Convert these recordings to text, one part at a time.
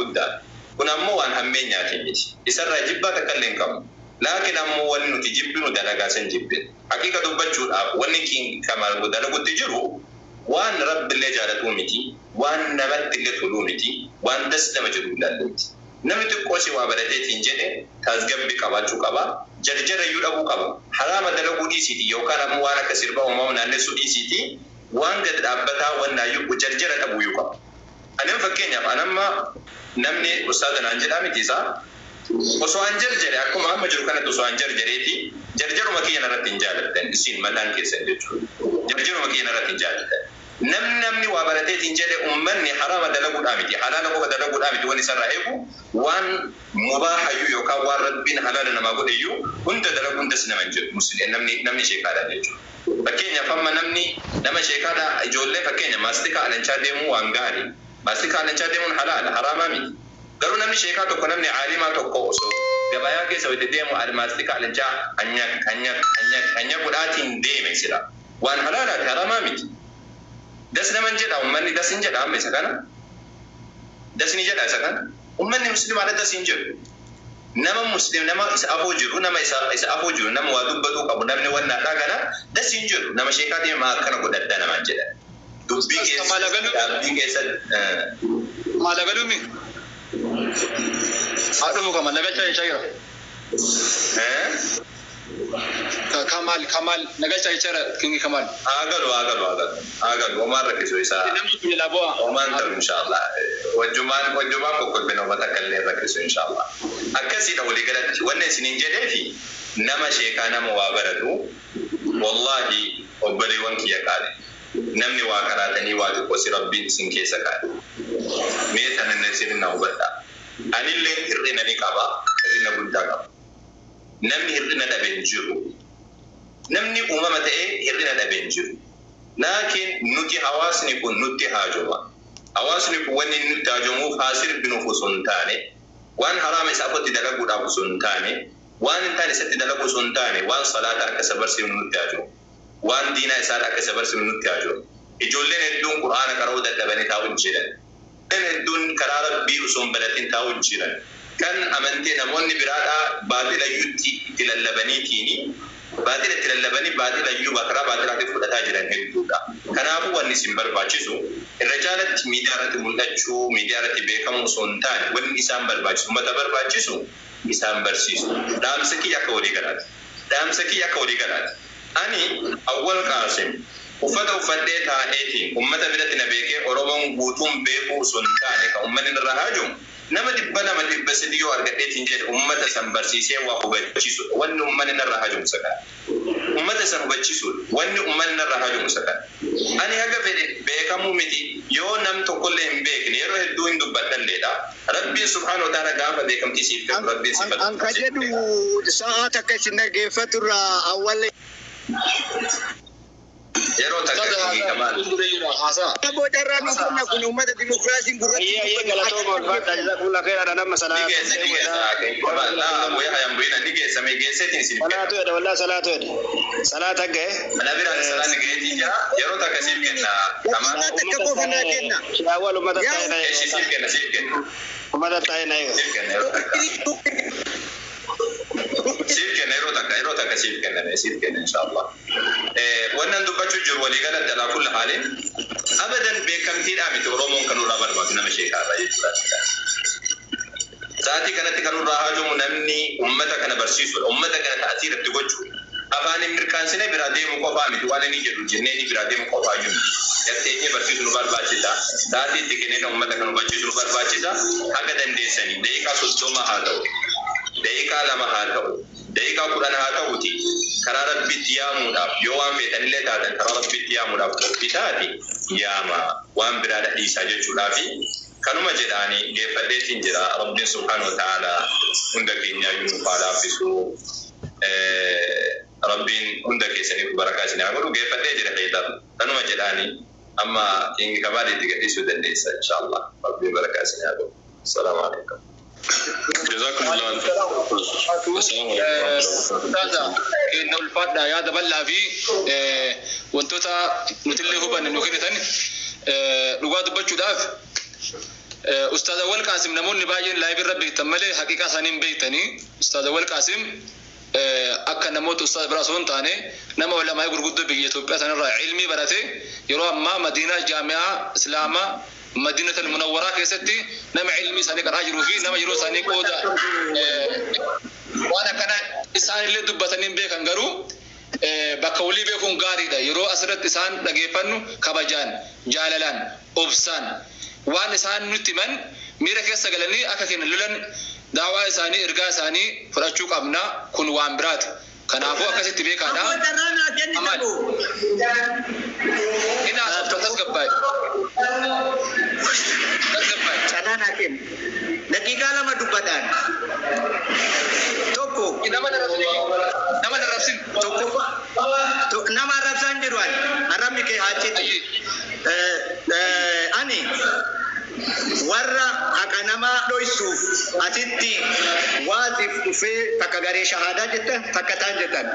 Guddaadha. Kun ammoo waan hammeenyaatii miti. Isarraa jibbaa takkallee hin qabnu. Laakiin ammoo wanni nuti jibbinu dalagaa san jibbina. Haqiiqa dubbachuudhaaf wanni King Kamaal dalagutti jiru waan Rabbillee jaalatuu miti, waan namattillee toluu miti, waan das nama jedhuullee miti. Namni xiqqoo si waa barateetiin jedhe taasgabbii qabaachuu qaba. Jarjarayyuu dhabuu qaba. Haraama dalaguu dhiisiiti yookaan ammoo waan akka sirbaa uumamu naannessuu dhiisiiti waan gad dhaabbataa wannaayyuu jarjara dhabuuyyuu qaba. Anin fakkeenyaaf anamma namni ustaaza naan jedhaa miti isaa osoo an jarjare, akkuma amma jiru kanatti osoo an jarjareeti, jarjaruma kiyya narratti hin jaalattan isin mataan keessan jechuudha. Jarjaruma kiyya narratti hin jaalattan. Namni waa barateetiin jedhe ummanni haraama dalaguudhaa miti, halaala qofa dalaguudhaa miti, wanni isarraa eegu waan mubaahayyuu yookaan waan Rabbiin halaala namaa godheyyuu hunda dalaguun das nama hin jedhu muslim namni sheekaadha jechuudha. Fakkeenyaaf amma namni nama sheekaadha ijoollee fakkeenya maastikaa alanchaa deemuu waan gaarii. Maastikaa alanchaa deemuun halaala, haraamaa miti. Garuu namni sheekaa tokko, namni caalimaa tokko osoo gabayaa keessa wayita deemu maastikaa alanchaa hanyak hanyak hanyak hanyak godhaatiin deeme sila waan halaalaati, haraamaa miti. Das naman jedha ummanni, das hin jedha amma isa kana. Das ni jedha isa kana. Ummanni muslimaadha das hin jedhu. Nama muslim nama isa afoo jiru, nama isa afoo jiru, nama waa dubbatuu qabu, namni wannaadhaa kana das hin jedhu. Nama sheekaa deeme maa akkana godhadhaa namaan jedha. Dubbii keessa dhaabbii keessatti. Maalagalumi. Haa dhufu kama nagalcha jechaa jira. Kamal, Kamal nagalcha jechaa jira, Kingi Kamal. Haa galu, haa galu, haa galu, haa galu, homaan rakkisu isaa. Namni kun jalaa bu'aa. Homaan ta'u inshallah. Wajjumaan kokkolbina uummata akka illee rakkisu inshallah. Akkasiidha walii galatti wanni isiniin jedhee fi nama sheekaa, nama waa baratu, wallahi obboleewwan kiyya qaali. Namni waa qaraatanii waa xiqqoo si Rabbiin isin keessa kaa'e. Mee tana isin na hubadhaa. Anillee hir'ina ni qaba, hir'ina guddaa qaba. Namni hir'ina dhabe hin jiru. Namni uumama ta'ee hir'ina dhabe hin jiru. Laakiin nuti hawaasni kun nutti haajoma. Hawaasni kun wanni inni nutti haajomuuf haa sirbinuuf osoo hin taane, waan haraama isa afatti dalaguudhaaf osoo hin taane, waan hin taane isatti dalagu osoo hin taane, waan salaata akka isa barsiifnu nutti haajomu. Waan diinaa isaadha akka isa barsiifnu nutti haajomu. Ijoolleen hedduun Qur'aana qara'uu dadhabanii taa'u jiran. Ijoolleen hedduun karaa Rabbii osoo hin baratin taa'u jiran. Kan amantee namoonni biraadhaa baaxilayyuutti itti lallabaniitiini baaxila itti lallabanii baaxilayyuu karaa baaxilaatti fudhataa jiran hedduudha. Kanaafuu wanni isin barbaachisu irra caalatti miidiyaa irratti mul'achuu, miidiyaa irratti beekamuu osoo hin taane, wanni isaan barbaachisu, uummata barbaachisu isaan barsiisu. Dhaamsa kiyya akka walii galaati. Dhaamsa kiyya akka walii galaati. Ani Awwal Qaasim uffata uffadhee taa'eetiin uummata biratti na beekee Oromoon guutuun beekuu osoo hin taane, kan uummanni irra haajomu nama 200, 300 yoo argadheetiin jedhe uummata san barsiisee waa hubachiisudha. Wanni uummanni narra haajomu isa kana. Uummata san hubachiisudha. Wanni uummanni narra haajomu isa kana. Ani haga fedhe beekamuu miti, yoo nam tokkollee hin beekne yeroo hedduu hin dubbadhalleedha. Rabbiin subhaanahu wa ta'ala gaafa beekamtii siif kennu Rabbiin si An ka jedhu sa'aa takka isin dhaggeeffatu irraa awwalee. Yeroo takka Kingi Kamaal. Boodarraa nu kenna kun uummata dimokiraasiin gurratti. Ayyee, galatooma, ulfaadha, jazakumullah khairan, nama Ni salaatu. geessa, ni geessa, Kingi Kamaal. Laa bu'ee hayaan bu'ina ni geessa, mee geesseetiin isin kenna. Salaatu jedha, wallahi salaatu jedha. Salaata gahe. Ana biraan salaan gaheetii jira. Yeroo takka siif kenna Kamaal. Daqiiqaa takka qofa naa kenna. Awwal uummata taa'ee na Eeshi, siif kenna, siif kenna. Uummata taa'ee na eega. Siif kenna yeroo takka. Siif kenna yeroo takka, yeroo takka siif kenna, siif kenna inshallah. Wannan dubbachuu jiru walii galatti alaa kulli haalin abadan beekamtiidhaa miti Oromoon kan nurraa barbaadu nama sheekaarraa jechuudha. Sa'aatii kanatti kan nurraa haajomu namni ummata kana barsiisudha. Ummata kana ta'atii irratti gochuudha. Afaan hin mirkaansinee biraa deemu qofaa miti, waan inni jedhu jennee inni biraa deemu qofaa iyyuu miti. Gatteenyee barsiisuu nu barbaachisa. Sa'aatii itti kennee ummata kana hubachiisuu nu barbaachisa. Haga dandeessanii daqiiqaa 30 haa ta'u, daqiiqaa 2 haa ta'u, daqiiqaa 10 haa ta'uti karaa Rabbiitti yaamuudhaaf yoo waan feetanillee taatan karaa Rabbiitti yaamuudhaaf qophii taati yaama, waan biraa dhadhiisaa jechuudhaafi kanuma jedhaani geeffadheetiin jira. Rabbiin subhaanahu wa ta'ala hunda keenyaayyuu nuuf haa laaffisu. Rabbiin hunda keessaniif barakaa isin haa godhu. Geeffadhee jira Heydar. Kanuma jedhaani amma Kingi Kamaal itti gadhiisuu dandeessa inshallah. Rabbiin barakaa isin haa godhu. Assalaamu alaikum. Jazakumullah alf. Assalamu alaikum. Ustaaza keenya ulfaadha, yaada bal'aa fi wantoota nutillee hubanne nu kennitan. Dhugaa dubbachuudhaaf Ustaaz Awwal Qaasim namoonni baay'een live irra beektan malee haqiiqaa isaanii hin beektanii. Ustaaz Awwal Qaasim akka namoota ustaaz biraa osoo hin taane nama ulamaa gurguddoo biyya Itoophiyaa sanarraa ilmii barate, yeroo ammaa Madiinaa Jaami'aa Islaamaa Madiinatul Munawwaraa keessatti nama ilmii isaanii qaraa jiruu fi nama yeroo isaanii qooda waan akkana isaanillee dubbatanii hin beekan, garuu bakka walii beekuun gaariidha. Yeroo asirratti isaan dhageeffannu kabajaan, jaalalaan, obsaan waan isaan nutti himan miira keessa galanii akka keenya lolan daawaa isaanii, ergaa isaanii fudhachuu qabna. Kun waan biraati. Kanaafuu akkasitti beekaadha. Aboo, carraa naa kenni. Amal. Ta'u. Inni haasofta, tasgabbaa'e. Tasgabbaa'e. Carraa naa kenni. Daqiiqaa 2 dubbadhaan. Tokko. Nama narrabsin. Nama narrabsin. Tokkoffaa nama arrabsaan jiru ani. Arrabni kee haa citu. Ayyee. Ani warra haqa namaa dhoysuuf asitti waasiif dhufee takka garee shahaadaa jettan, takka taan jettan.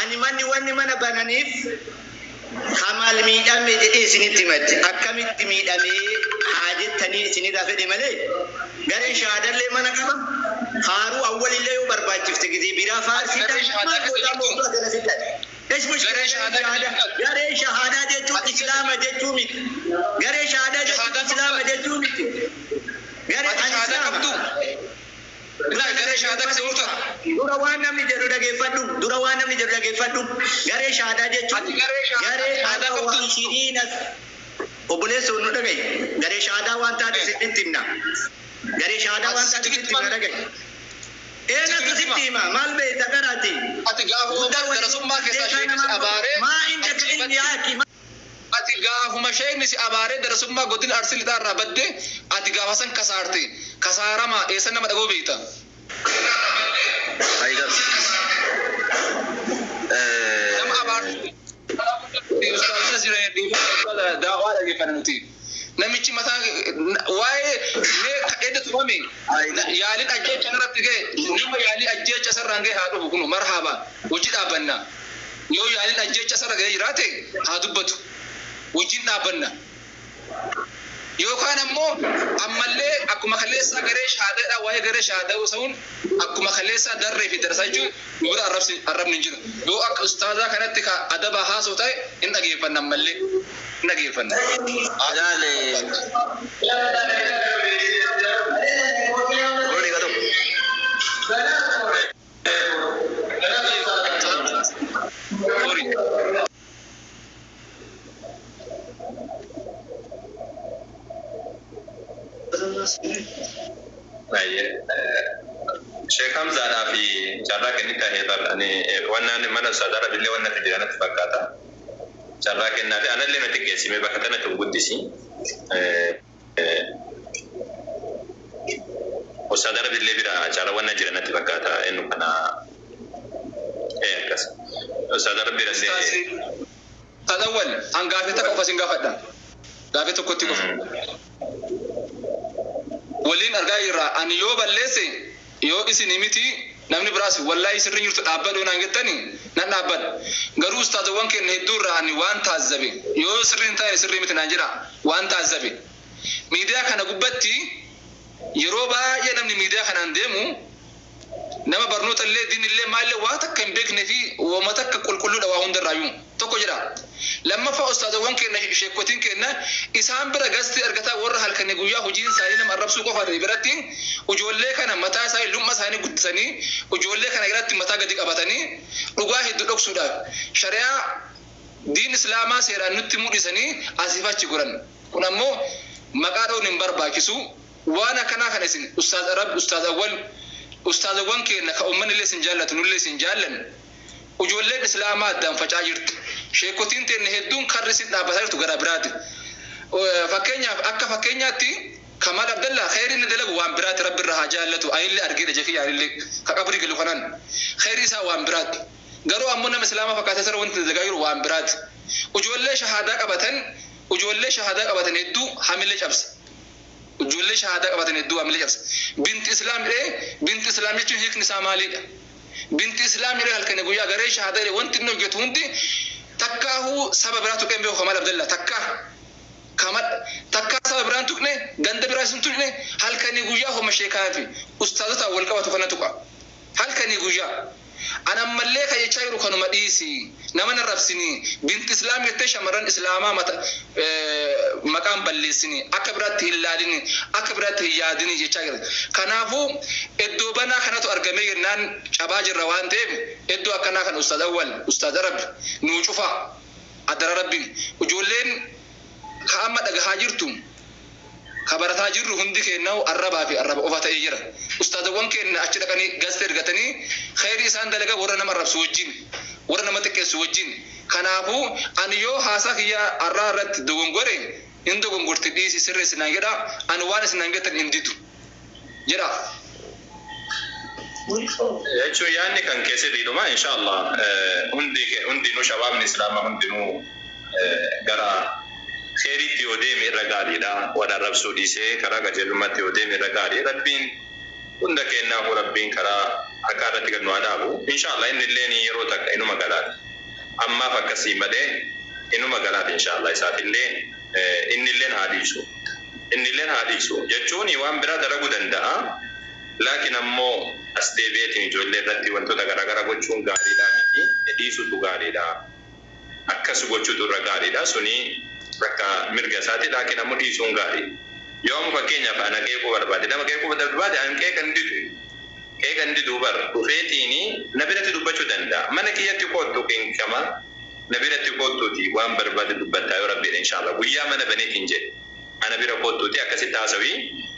Ani manni wanni mana bananiif Kamaal miidhame jedhee isinitti himatti. Akkamitti miidhamee haa jettanii isinirraa fedhe malee gareen shahaadallee mana qaba. Faaruu awwalillee yoo barbaachifte gizee biraa faarsiidha. Gareen shahaadaa Maal keessa gootaa jirtu? mootummaa kana fiddan? Esh mushkila. Gareen gareen shahaadaa shahaadaa keessa jirtu? Gareen shahaadaa jechuun islaama jechuu miti. Garee shahaadaa jechuun Shahaadaa islaama qabdu? jechuu miti. Garee Ati ani shahaadaa islaama. qabdu? Dura Laa, garee shahaadaa keessa jirtu? Dura waan namni jedhu dhageeffadhu. Dura waan namni jedhu dhageeffadhu. Garee shahaadaa jechuun Ati garee shahaadaa garee shahaadaa arba qabdu? ishiriina, obboleessoo nu dhagaye. Garee shahaadaa waan taate sitti himna. Garee shahaadaa Ati waan taate sitti sitti himna, hima. dhagaye. Eenatu Sitti sitti hima. hima? Maal beekta karaati? Ati gaafuma Guddaa waliin darasummaa keessaa beekaa sheekni si namaa abaaree maa indaka ilmi yaaki. Ati gaafuma sheekni si abaaree darasummaa godina Arsii Lixaa irraa badde, ati gaafa san kasaarte. Kasaarama eessa nama dhagoo beekta? Haydar. Nama abaarte. Ustaazina jiran daawaa dhageeffanna nuti. Namichi mataa waa'ee mee edda tumame yaaliin ajjeecha irratti ga'e, nama yaalii ajjeecha sarraan ga'e haa dhufu, kunu marhaaba, hojii dhaabbanna. Yoo yaaliin ajjeecha sarra ga'ee jiraate haa dubbatu. Wajjin dhaabbanna. Yookaan ammoo ammallee akkuma kaleessaa garee shahaadaadha, waa'ee garee shahaadaa osoo akkuma kaleessaa darree fi darasaa jechuun nu bira arrabni hin jiru. Yoo akka ustaazaa kanatti ka adaba haasoo ta'e hin dhageeffanna, ammallee hin dhageeffanna. Ilaale. Warri tokko. Sorry. Baay'ee. Sheekh Hamzaadhaa fi carraa kennita heebarani wannan mana saudara billee wannan jira natti fakkaata. Carraa kennaa fi anallee na xiqqeessime bakka kanatti guddisi. Saudara billee bira carraa wannan jira natti fakkaata inni kana akkas. Saudara bira illee. Tadawwal an gaafii takka qofa sin gaafadha. Gaafii tokkotti qofa. Waliin argaa jirra. Ani yoo balleesse, yoo isin miti namni biraas wallaahi sirri jirtu dhaabbadhu naan jettani nan dhaabbadha. Garuu ustaazawwan keenya hedduu irraa ani waan taazzabe, yoo sirri hin taane sirrii miti naan jedha, waan taazzabe. Miidiyaa kana gubbatti yeroo baay'ee namni miidiyaa kanaan deemu nama barnoota illee, diin illee, maalillee waa takka hin beeknee fi wooma takka qulqulluudha waa hundarraayyuu tokko jedha. Lammaffaa, ustaazawwan keenya, sheekotiin keenya isaan bira gastii argataa warra halkanii guyyaa hojiin isaanii nama arrabsuu qofa ta'e biratti ijoollee kana mataa isaanii lumma isaanii guddisanii ijoollee kana irratti mataa gadi qabatanii dhugaa hedduu dhoksuudhaaf shari'aa diin islaamaa seeraan nutti mul'isanii asiif achi goran. Kun ammoo maqaa dha'uun hin barbaachisu. Waan akkanaa kana isin ustaaz Arab, ustaaz Awwal, ustaazawwan keenya ka uummanni illee isin jaallatu, nullee isin jaallannu, ijoolleen islaamaa addaan facaa jirti. Sheekotiin teenne hedduun karri isin dhaabbataa jirtu gara biraati. Fakkeenyaaf, akka fakkeenyaatti Kamal Abdallah khayri inni dalagu waan biraati, rabbi irraa haa jaallatu, ayillee argeedha jekii yaanillee ka qabrii galu kanaan khayri isaa waan biraati. Garuu ammoo nama islaamaa fakkaatee sirra wanti dalagaa jiru waan biraati. Ijoollee shahaadaa qabatan hedduu hamilee cabsa. Ijoollee shahaadaa qabatan hedduu hamilee cabsa. Binti islaam jedhee, binti islaam jechuun hiikni isaa maalidha? Binti islaam jedhee halkanii guyyaa garee shahaadaa jedhee wanti inni hojjetu hundi takkaahuu saba biraatu qeen beeku Kamal Abdallah takkaa. Kamal Takkaa saba biraan tuqne, ganda biraas hin tuqne, halkanii guyyaa homa sheekaa fi ustaazota wal qabatu kana tuqa. Halkanii guyyaa. An ammallee kan jechaa jiru kanuma dhiisi. Nama na rabsini. Binti islaam jettee shamarran islaamaa mata maqaan balleessini. Akka biraatti hin laalini. Akka biraatti hin yaadini jechaa jira. Kanaafuu iddoo banaa kanatu argamee jennaan cabaa jirra waan ta'eef iddoo akkanaa kan Ustaaz Awwal, Ustaaz Arab nuu cufa. Adara Rabbi. Ijoolleen ka amma dhagahaa jirtu ka barataa jirru hundi keenyaa arrabaa fi arraba qofa ta'ee jira. Ustaazawwan keenya achi dhaqanii gasta ergatanii khayrii isaan dalagaa warra nama arrabsu wajjin, warra nama xiqqeessu wajjin. Kanaafuu ani yoo haasaa kiyya arraa irratti dogongore hin dogongorti dhiisi sirreessi naan jedha, ani waan isin naan jettan hin didu jedha. Jechuun yaadni kan keessatti inshallah hundi hundinuu shabaabni islaamaa hundinuu gara kheyriitti yoo deeme irra gaariidha. Wal arrabsuu dhiisee karaa qajeelummaatti yoo deeme irra gaarii. Rabbiin hunda kennaafu Rabbiin karaa haqaa irratti gad nu haa dhaabu. Inshallah inni illee yeroo takka inuma galaati. Ammaaf akkasii malee inuma galaati inshallah isaafillee inni illeen haa dhiisu. Inni illeen haa dhiisu jechuun waan biraa dalaguu danda'a. Laakiin ammoo as deebi'eetiin ijoollee irratti wantoota garaagaraa gochuun gaariidha miti. Dhiisutu gaariidha. Akkas gochuutu irra gaariidha. Suni bakka mirga isaati. Laakiin ammoo dhiisuun gaarii. Yoo amma fakkeenyaaf ana qeequu barbaade, nama qeequu barbaade an qeeqan didu. Qeeqan didu bar dhufeetiin na biratti dubbachuu danda'a. Mana kiyyatti koottu qeeqama. Na biratti koottuuti waan barbaade dubbattaa yoo Rabbiidha inshallah. Guyyaa mana baneetiin jedhe. Ana bira koottuuti akkasitti haasawii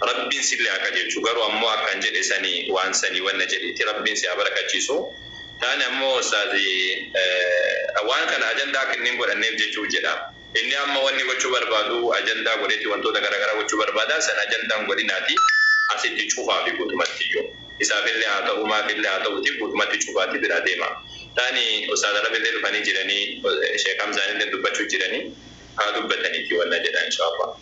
Rabbiin sillee akka jechu garuu ammoo akkan jedhe sanii waan sanii wanna jedheeti Rabbiin si haa barakachiisu. Taane ammoo ustaazi waan kana ajandaa akka inni hin godhanneef jechuu jedha. Inni amma wanni gochuu barbaadu ajandaa godheeti wantoota garaagaraa gochuu barbaada san ajandaan godhinaati asitti cufaa fi guutumatti iyyuu. Isaafillee haa ta'u maafillee haa ta'uti guutumatti cufaati bira deema. Taani ustaaz Arabillee dhufanii jiranii Sheek Hamzaanillee dubbachuu jiranii haa dubbataniiti wanna jedha inshallah.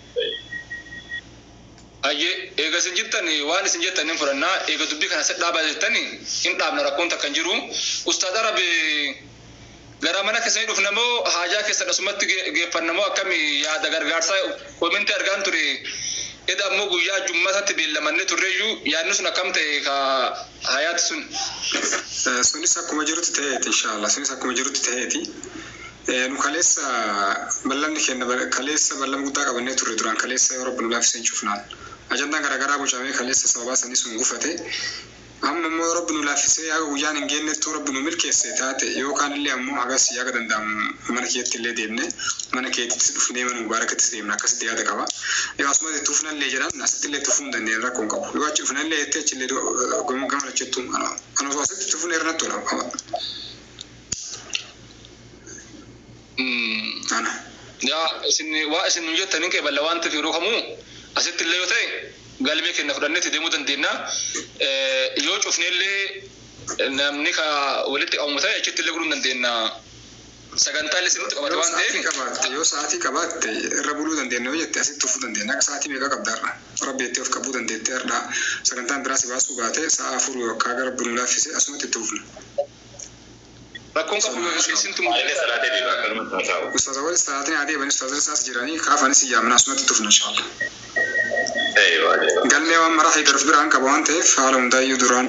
Ayyee eega isin jettan waan isin jettan hin fudhannaa, eega dubbii kana dhaabaa jettan hin dhaabna, rakkoon takka hin jiru. Ustaaz Arab gara mana keessanii dhufna moo haajaa keessan asumatti geeffanna moo akkami yaada gargaarsaa komentii argaan ture. Eda ammoo guyyaa jummaatatti beellamannee turreeyyuu yaadni sun akkam ta'e ka hayaati sun? Sunis akkuma jirutti ta'eeti inshallah. Sunis akkuma jirutti ta'eeti. Nu kaleessa ballamni keenya kaleessa ballama guddaa qabannee turre duraan kaleessa yoo Rabbi nu laaffisee hin cufnaan. Ajandaan garaagaraa bocamee kaleessa sababaa sanii sun gufate. Amma immoo yoo Rabbi nu laaffisee haga guyyaan hin geenyettuu Rabbi nu milkeesse taate yookaan illee ammoo hagas yaga danda'amu mana keetti illee deemne mana keetitti dhufnee mana mubaarakattis deemna akkasitti yaada qaba. Yoo asumatti tufnallee jedhan asitti illee tufuu hin dandeenye rakkoo hin qabu. Yoo achi dhufnallee jettee achi illee gama lachettuu ana osoo asitti tufne irra natti tola. Ana. Yaa isin waa isin nu jettan hin qeeballa waan ta'eef yeroo kamuu asitti illee yoo ta'e galmee keenya fudhanneetti deemuu dandeenya. Yoo cufnellee namni ka walitti qabamu ta'e achitti illee godhuu dandeenya. Sagantaa illee isinitti qabate waan ta'eef. Yoo sa'aatii qabaatte irra buluu dandeenya yoo jette asitti tufuu dandeenya. Akka sa'aatii meeqa qabda har'a? Rabbi jettee of qabuu dandeettee har'a sagantaan biraa si baasuu baate sa'a 4 yookaan gara buluu laaffisee asumatti itti tufna. Rakkoon qabu isintu Illee salaatee deema akkanumatti haasa'u. Ustaaz Awwal salaatiin haa deebanii ustaazonni isaas jiranii kaafanis yaamna asumatti tufna inshallah. Galmee waan maraa Haydar of biraan qaba waan ta'eef haala hundaayyuu duraan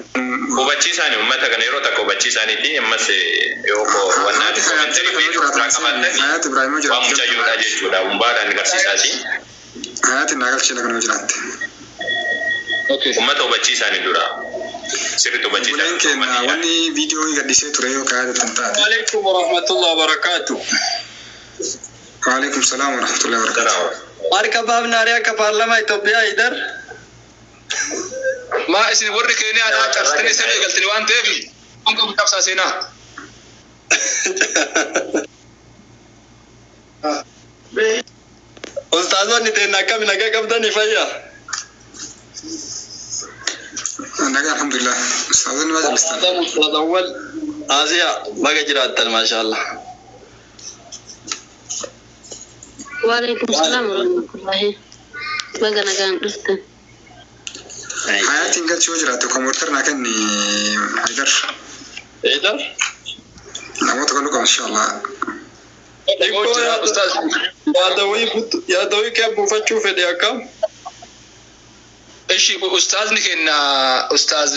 Hubachiisaani uummata kana yeroo takka hubachiisaaniiti ammas yoo wannaa Haati Hayaat jala kan jiraatan Hayaat Ibrahim waan jiraatu mucayyoodha jechuudha humbaadhaan agarsiisaati. Hayaat naa galchee lafa nama jiraatte. Uummata hubachiisaani dura sirriitti Buleen hubachiisaani. keenya wanni viidiyoo gadhiisee ture yoo kaayattan taate. عليكم ورحمة الله وبركاته. Waalaikum salaam wa rahmatullahi wa barakatuh. Harka baafnaarii akka paarlaamaa Itoophiyaa idar. Maa isin warri Keeniyaadhaa cabsitanii sirrii eegaltanii waan ta'eef kun qabu cabsaa seenaa. Ustaazonni teenya akkami nagaa qabdanii fayyaa? Nagaa alhamdulillah. Ustaazonni maa jallistan? Ustaazan Ustaaz Awwal Asiyaa baga jiraattan maashaallah. Waalaikum salam warahmatullahi. Baga nagaan dhuftan. Hayaatiin galchee yoo jiraatte kompiitara naa kenni Haydar. Idar? Namoota galuu qaban inshallah. dhaga'u jira ustaaz. Yaada wayii kee buufachuu fedhe akkam? Ishi ustaazni keenya ustaaz.